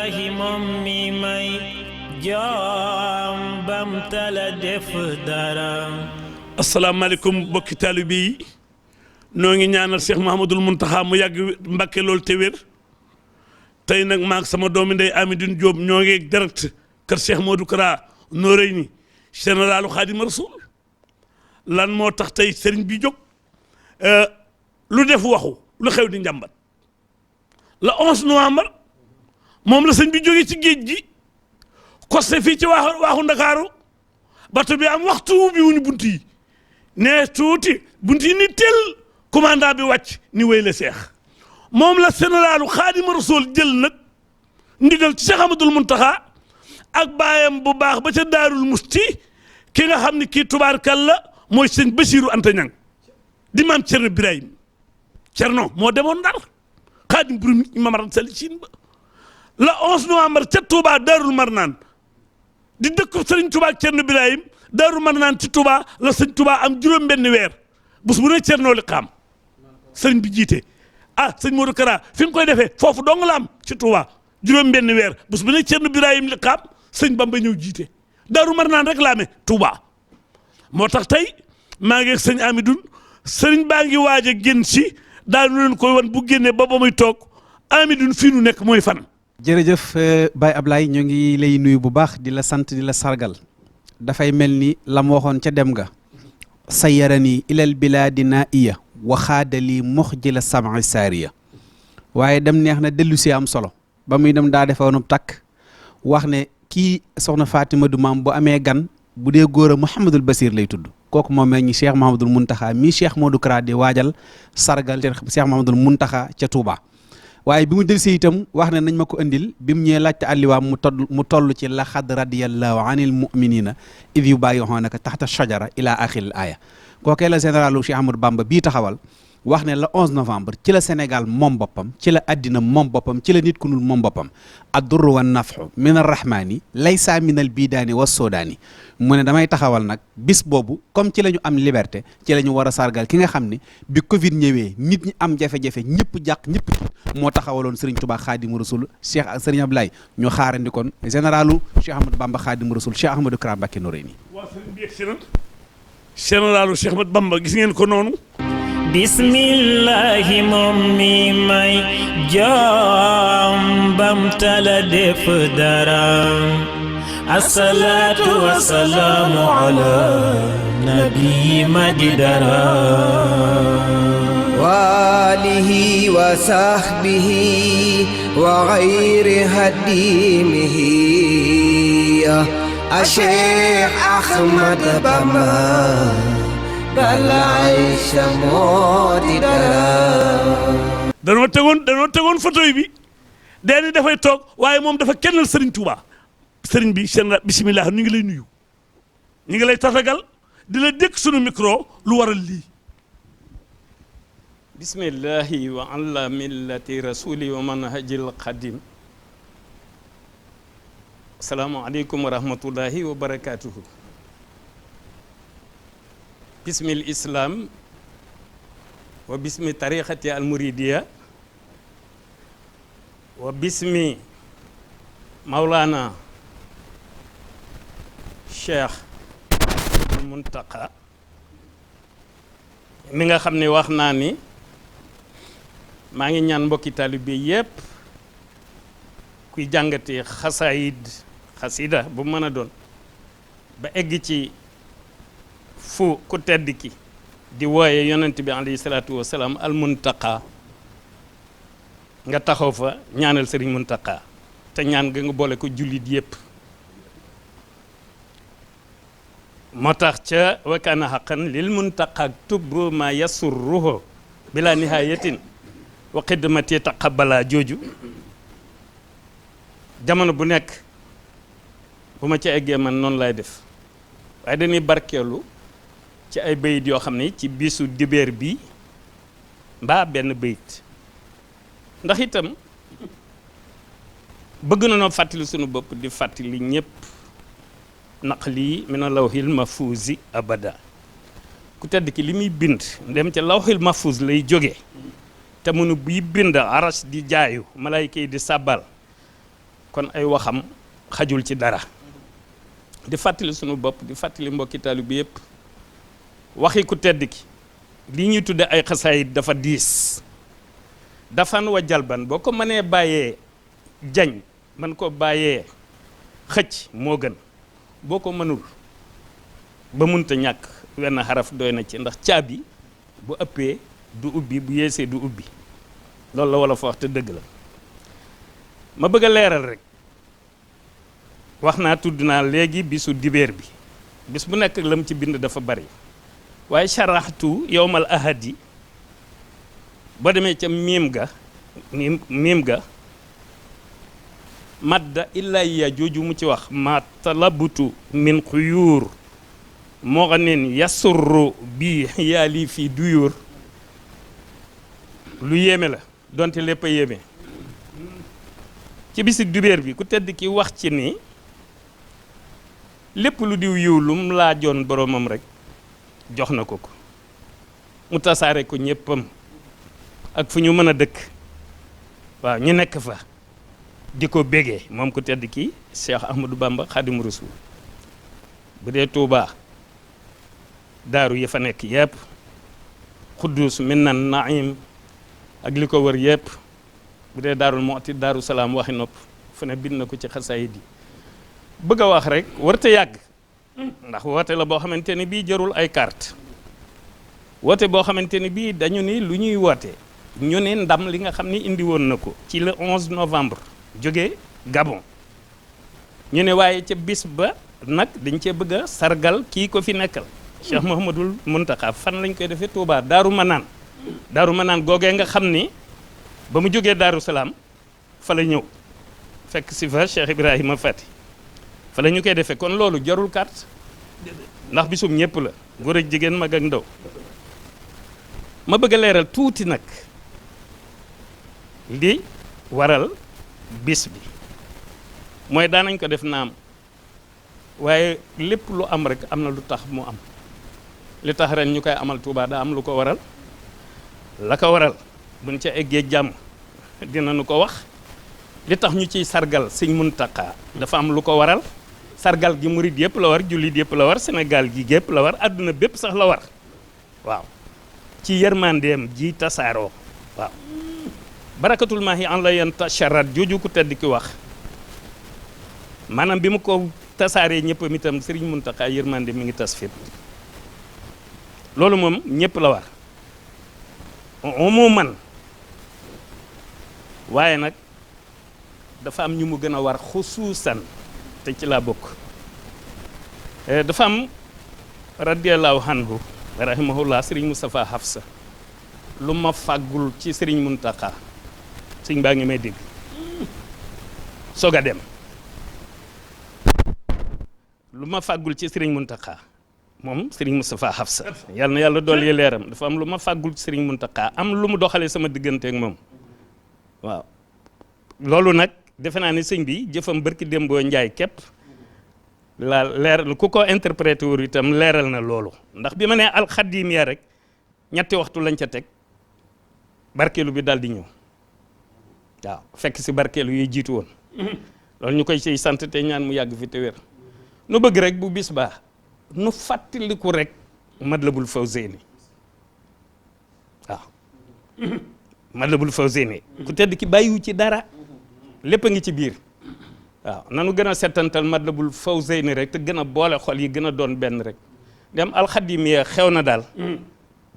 bismillahi moom mi may jaam bam tala def dara. asalaamaaleykum mbokki taalibe yi noo ngi ñaanal Cheikh Mouhamadoul Mountakha mu yàgg Mbàkke loolu te wér tey nag maag sama doomi ndey Amidine Diop ñoo ngi direct kër Cheikh Modou Kara Noreyni généralu Xaadimu Rasuul lan moo tax tey sëriñ bi jóg lu def waxu lu xew di njàmbat le 11 novembre moom la sëñ bi jógee ci géej gi costé fii ci waaxu Ndakaaru bato bi am waxtu bi wuñu bunt yi ne tuuti bunt yi ni tel commandant bi wàcc ni wéy la seex moom la généralu Xaadimu Rasuul jël nag ndigal ci Cheikh Ahmadoul Mountakha ak baayam bu baax ba ca Daarul Musti ki nga xam ne kii tubaarkalla mooy sëñ Basiiru Anta Ñaŋ di maam Cerno Birahim Cerno moo demoon Ndar Xaadim burum mamaran sali siin ba la 11 novembre ca Touba Daarul Marnaan di dëkk sëriñ Touba ak Cerno Birahim Daarul Marnaan ci Touba la sëñ Touba am juróom benn weer bés bu ne Cerno li xaam sëriñ bi jiite sëñ Modou Kara fi nga koy defee foofu dong la am ci Touba juróom benn weer bés bu ne Cerno Birahim li xaam sëñ Bamba ñëw jiite Daarul Marnaan rek la amee Touba moo tax tey maa ngi ak sëñ Amidoune sëriñ baa ngi waaj a génn si daanu leen koy wan bu génnee ba muy toog Amidoune fii nu nekk mooy fan. jërëjëf Baye Ablaye ñu ngi lay nuyu bu baax di la sant di la sargal dafay mel ni la mu waxoon ca dem nga sayyarani ilal bilaadi naiya waxaadali muxjila sam'i saariya waaye dem neex na dellu si am solo ba muy dem daa defoonub takk wax ne kii soxna Fatima du maam bu amee gan bu dee góor a Mouhamadul Basir lay tudd kooku moom meñ ñi Cheikh Mouhamadoul Mountakha mii Cheikh Modou Kara di waajal sargal Cheikh Mouhamadoul Mountakha ca Touba waaye bi mu dellusee itam wax ne nañ ma ko indil bi mu ñëwee laajte alliwaam mu toll ci laqad radiyallahu anil muminina id yubayi'unaka taxta shajara ila axiril aaya kookee la généralu Cheikh Ahmadou Bamba bii taxawal wax ne le 11 novembre ci la Sénégal moom boppam ci la addina moom boppam ci la nit ku ñuul moom boppam addurru wa nafxu min arrahmani laysa min al bidaani wa sodaani mu ne damay taxawal nag bis boobu comme ci la ñu am liberté ci la ñu war a sargal ki nga xam ne bi Covid ñëwee nit ñi am jafe-jafe ñëpp jàq ñëpp moo taxawaloon Serigne Touba Xaadimu Rasul Cheikh ak Serigne Ablaye ñu xaarandi kon généralu Cheikh Ahmadou Bamba Xaadimu Rasul Cheikh Ahmadou Kara Mbacké Noreyni. waa Serigne bi yegsi na généralu Cheikh Ahmadou Bamba gis ngeen ko noonu. bismillahi moom mi may jaam bam tala def dara. asalaatu wasalaamu ala nabi majdara. waalihi wa sahbihi wa gayri hadimihi a Cheikh Ahmad Bamba balaay sa moo di dara. danoo tegoon photo bi dañu dafay toog waaye moom dafa kennal Serigne Touba Serigne bi seen bisimilah ñu ngi lay nuyu ñu ngi lay tatagal di la dékk sunu micro lu waral lii. bismillahi wa ala millati rasuli wa manhajil qadim. asalaamualeykum wa rahmatullahi wa barakatuhu. bismil islam wa bismi tariqati al muridiya wa bismi maulana cheikh Mountakha mi nga xam ne wax naa ni maa ngi ñaan mbokki taalibe yépp kuy jàngate xasida bu mën a doon ba egg ci fu ku tedd ki di wooye yonent bi alayhi salaatu wasalaam al Mountakha nga taxaw fa ñaanal Serigne Mountakha te ñaan nga boole ko jullit yépp moo tax ca wakana xaqan lil Mountakha tubru ma yasurruhu bila nihayatin wa xidmati taqabbala jooju jamono bu nekk bu ma ca eggee man noonu lay def waaye dañuy barkeelu ci ay bayit yoo xam ne ci bisu dibéer bi mbaa benn bayit ndax itam bëgg na noo fàttali sunu bopp di fàttali ñëpp naqli mina lawhil mahfuuzi abada ku tedd ki li muy bind dem ca lawhil mahfuuz lay jóge te mënu buy bind aras di jaayu malaayka yi di sàbbal kon ay waxam xajul ci dara di fàttali sunu bopp di fàttali mbokki taalibe bi yëpp waxi ku tedd ki li ñuy tudde ay xasaayid dafa diis dafan wa jalban boo ko mënee bàyyee jañ man ko bàyyee xëcc moo gën boo ko mënul ba munta ñàkk wenn xaraf doy na ci ndax caabi bu ëppee du ubbi bu yeesee du ubbi loolu la wala fa wax te dëgg la ma bëgg a leeral rek wax naa tudd naa léegi bisu dibéer bi bis bu nekk lam ci bind dafa bari waaye sharaxtu yowmal ahadi boo demee ca miim ga madda illaya jooju mu ci wax ma talabutu min xuyuur moo xam ne ni yasurru bi xiyaali fii duyóor lu yéeme la donte lépp a yéeme ci bisi dibéer bi ku tedd ki wax ci ni lépp lu diw yiw lum laajoon boromam rek jox na ko mu tasaare ko ñéppam ak fu ñu mën a dëkk waaw ñu nekk fa di ko bégee moom ku tedd ki Cheikh Ahmadou Bamba Xaadimu Rasuul bu dee Tuubaa daaru ya fa nekk yépp Xuddus Minan Naim ak li ko wër yépp bu dee Daarul Muxti Daaru Salaam waxi nopp fu ne bind na ko ci xasaayid yi bëgg a wax rek warta yàgg ndax woote la boo xamante ni bii jarul ay carte woote boo xamante ni bii dañu ni lu ñuy woote ñu ne ndam li nga xam ni indi woon na ko ci le 11 novembre jógee Gabon ñu ne waaye ca bis ba nag dañ cee bëgg a sargal kii ko fi nekkal Cheikh Mouhamadoul Mountakha fan lañ koy defee Touba Daaru Manaan googee nga xam ni ba mu jógee Daaru Salaam fa la ñëw fekk si fa Cheikh Ibrahima Fati fa la ñu koy defee kon loolu jarul carte ndax bisum ñëpp la góor ak jigéen mag ak ndaw ma bëgg a leeral tuuti nag li waral bis bi mooy daanañ ko def naam waaye lépp lu am rek am na lu tax mu am li tax ren ñu koy amal Touba daa am lu ko waral la ko waral buñ ca eggee jàmm dinañu ko wax li tax ñu ciy sargal sëñ Muntaxa dafa am lu ko waral sargal gi murid yëpp la war jullit yëpp la war Sénégal gi gépp la war àdduna bépp sax la war waaw ci yërmandeem ji tasaaroo waaw barakatul maahi an la yantasharat jooju ku tedd ki wax maanaam bi mu ko tasaaree ñëppam itam Sëriñ Muntaxa yërmande mi ngi tas fépp loolu moom ñëpp la war umuman waaye nag dafa am ñu mu gën a war xusuusan te ci laa bokk dafa am radiyallahu anhu rahimahullah Sëriñ Moustapha Hafsa lu ma fàggul ci Sëriñ Muntaxa sëñ baa ngi may dégg soog a dem lu ma fàggul ci Sëriñ Muntaxa moom Sëriñ Moustapha Hafsa yàlla na yàlla dolli leeram dafa am lu ma fàggul ci Sëriñ Muntaxa am lu mu doxalee sama diggante ak moom waaw loolu nag defe naa ni sëñ bi jëfam barki démboo njaay képp la leer ku ko interprété wul itam leeral na loolu ndax bi ma nee alxadimiya rek ñetti waxtu lañ ca teg barkeelu bi daal di ñëw waaw fekk si barkeelu yuy jiitu woon loolu ñu koy ciy sant te ñaan mu yàgg fi te wér nu bëgg rek bu bis baa nu fàttaliku rek Matlabul Fawzeyni waaw Matlabul Fawzeyni ku tedd ki bàyyiwu ci dara lépp a ngi ci biir waaw nanu gën a settantal Matlabul Fawzeyni rek te gën a boole xol yi gën a doon benn rek dem alxadimiya xew na daal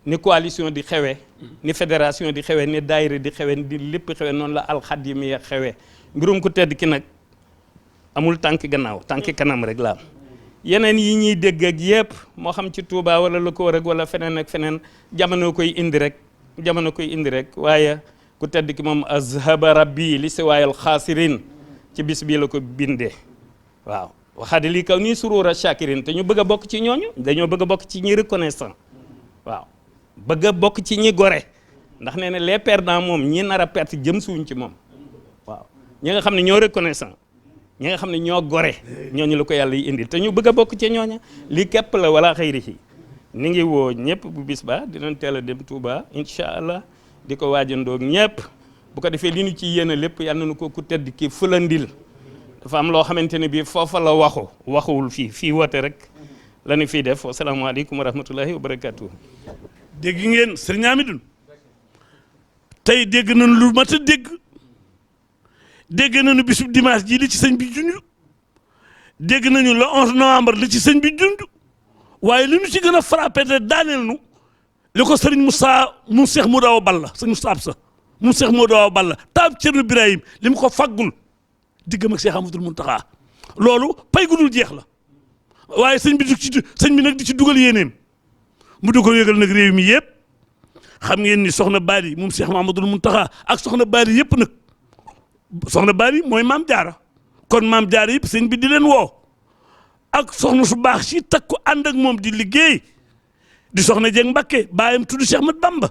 ni coalition di xewee ni fédération di xewee ni daayira di xewee di lépp xewee noonu la alxadimiya xewee mbirum ku tedd ki nag amul tànk gannaaw tànk kanam rek la am yeneen yi ñuy dégg ak yëpp moo xam ci Touba wala lu ko war ak wala feneen ak feneen jamono koy indi rek waaye ku tedd ki moom azhaba rabbi li siwaayal xaasirin ci bis bii la ko bindee waaw waxaade lii kaw nii surura shakirin te ñu bëgg a bokk ci ñooñu dañoo bëgg a bokk ci ñi reconnaissant waaw bëgg a bokk ci ñi gore ndax nee na les perdants moom ñi nar a perte jëm suuñ ci moom waaw ñi nga xam ne ñoo reconnaissant ñi nga xam ne ñoo gore ñooñu la ko yàlla yi indil te ñu bëgg a bokk ci ñooña lii képp la wala xëyri ni ngi woo ñëpp bu bis ba dinañ teel a dem Touba incha allah di ko waajandoog ñëpp bu ko defee li ñu ci yéene lépp yal nañu ko ku tedd ki fulandil dafa am loo xamante ne bii foofa la waxuwul fii woote rek la ñu fiy def wasalaamaaleykum wa rahmatullahi wa barakaatu. dégg ngeen sëriñ Amidou tey dégg nañu lu mat a dégg nañu bisub dimanche ji li ci sëñ bi junj dégg nañu le 11 novembre li ci sëñ bi junj waaye li ñu ci gën a frappé te daaneel nu li ko sëriñ Moussa mu Cheikh Modou Awa Balla sëñ Moussa Absa mu Cheikh Modou Awa Balla taab Cerno Birahim li mu ko faggul diggam ak Cheikh Amadou Mountakha loolu pay gu dul jeex la waaye sëñ bi nag di ci dugal yéeneem mu di ko yëgal nag réew mi yëpp xam ngeen ni soxna Bali moom Cheikh Mamadou Mountakha ak soxna Bali yëpp nag soxna Bali mooy maam Jaara kon maam Jaara yëpp sëñ bi di leen woo ak soxna su baax si takku ànd ak moom di liggéey di soxna Jeng Mbakke baayam tudd Cheikh Mat Bamba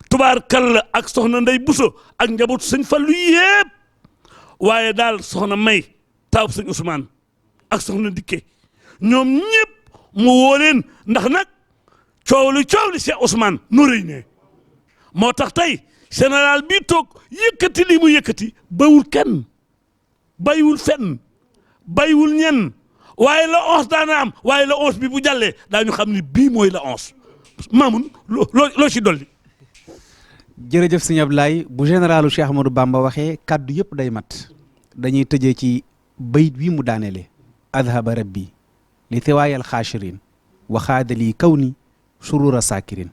tubaar kalla ak soxna Ndey Buso ak njabootu sëñ Fallu yëpp waaye daal soxna May taawub sëñ Ousmane ak soxna Dikke ñoom ñëpp mu woo leen ndax nag coow li Cheikh Ousmane nu rëy ne moo tax tey général bii toog yëkkati lii mu yëkkati bawul kenn bayiwul fenn bayiwul ñenn waaye la 11 daana am waaye la 11 bi bu jàllee daañu xam ni bii mooy la 11 Mamoun loo ci dolli. jërëjëf sëñ Ablaye bu généralu Cheikh Ahmadou Bamba waxee kaddu yëpp day mat dañuy tëjee ci bayit wi mu daaneele adhaba rabbi li tewaayal xaashirin waxaadali kaw ni surura saakirin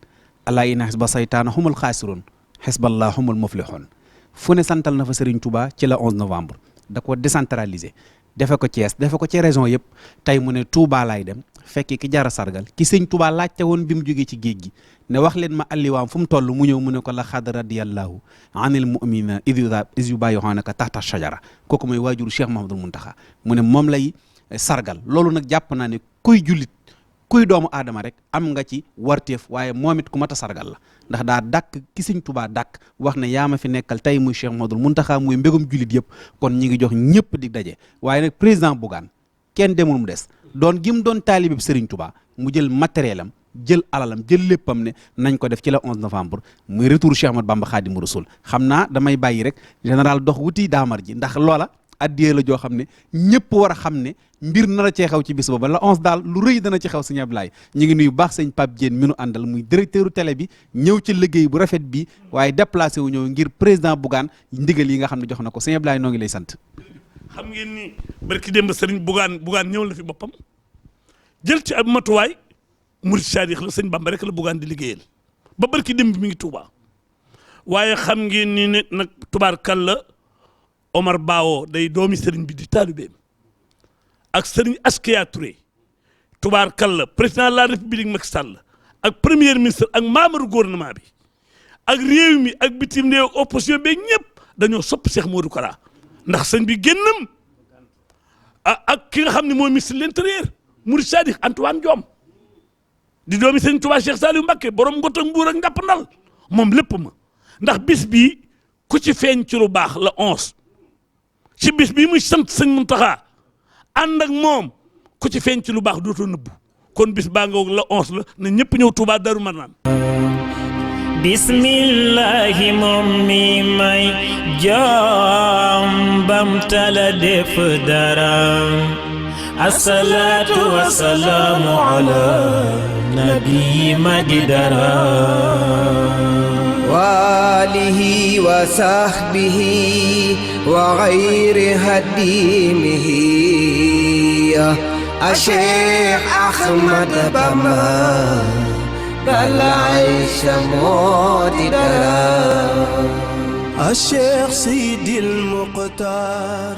allah ina xisba saytaana humul xaasiroon xisballah humul muflixoon fu ne santal na fa Serigne Touba ci la 11 novembre da ko décentralisé defe ko Thiès defe ko ci région yëpp tey mu ne Touba laay dem fekki ki jara sargal ki sëñ Touba laajte woon bi mu jógee ci géej gi ne wax leen ma alliwaam fu mu toll mu ñëw mu ne ko la xad radiyallahu anil mu'minina is yubayyi'unaka tahta shajara kooku mooy waajuru Cheikh Mahamadul Muntaxa mu ne moom lay sargal loolu nag jàpp naa ne kuy jullit kuy doomu aadama rek am nga ci warteef waaye moom it ku mat a sargal la ndax daa dàkk ki sëñ Touba dàkk wax ne yaa ma fi nekkal tey muy Cheikh Mahamadul Muntaxa muy mbégum jullit yëpp kon ñi ngi jox ñëpp di daje waaye nag président Bougane kenn demul mu des doon gi mu doon taalibe Serigne Touba mu jël matériel am jël alalam jël léppam ne nañ ko def ci la 11 novembre muy retour Cheikh Ahmadou Bamba Khadimu Rasul xam naa damay bàyyi rek général dox wuti daamar ji ndax loola addiyee la joo xam ne ñëpp war a xam ne mbir nar a cee xew ci bis booba la 11 daal lu rëy dana ci xew sëñ Ablaye ñu ngi nuyu baax sëñ Pape Diène mi nu àndal muy directeur télé bi ñëw ci liggéey bu rafet bi waaye déplacé wu ñëw ngir président Bougane ndigal yi nga xam ne jox na ko sëñ Ablaye noo ngi lay sant. xam ngeen ni barki démb sëriñ Bougane ñëw na fi boppam jël ci ab matuwaay murid saadix la sëñ Bamba rek la Bougane di liggéeyal ba barki démb mi ngi Touba waaye xam ngeen ni ne nag tubaarkàlla Omar Bawo day doomi sëriñ bi di taalibeem ak sëriñ Askia Touré tubaarkàlla président de la république Macky Sall ak premier ministre ak membre gouvernement bi ak réew mi ak bitim réew opposition bi ñëpp dañoo sopp Cheikh Modou Kara ndax sëñ bi génnam ak ki nga xam ne mooy ministre de l'intérieur murid saadix Antoine Diome di doomi sëñ Touba Cheikh Saliou Mbacké borom ngot ak mbuur ak njàppandal moom lépp ma ndax bis bii ku ci feeñ ci lu baax la 11 ci bis bii muy sant sëñ Mountakha ànd ak moom ku ci feeñ ci lu baax dootoo nëbbu kon bis baa nga la 11 la na ñëpp ñëw Touba Darou Marnaan bismillahi moom mi may jambam tala def dara asalaatu wasalaamu ala nabi madidara وآله وصحبه وغير هديمه الشيخ أحمد بما بالعيش موتنا الشيخ سيدي المختار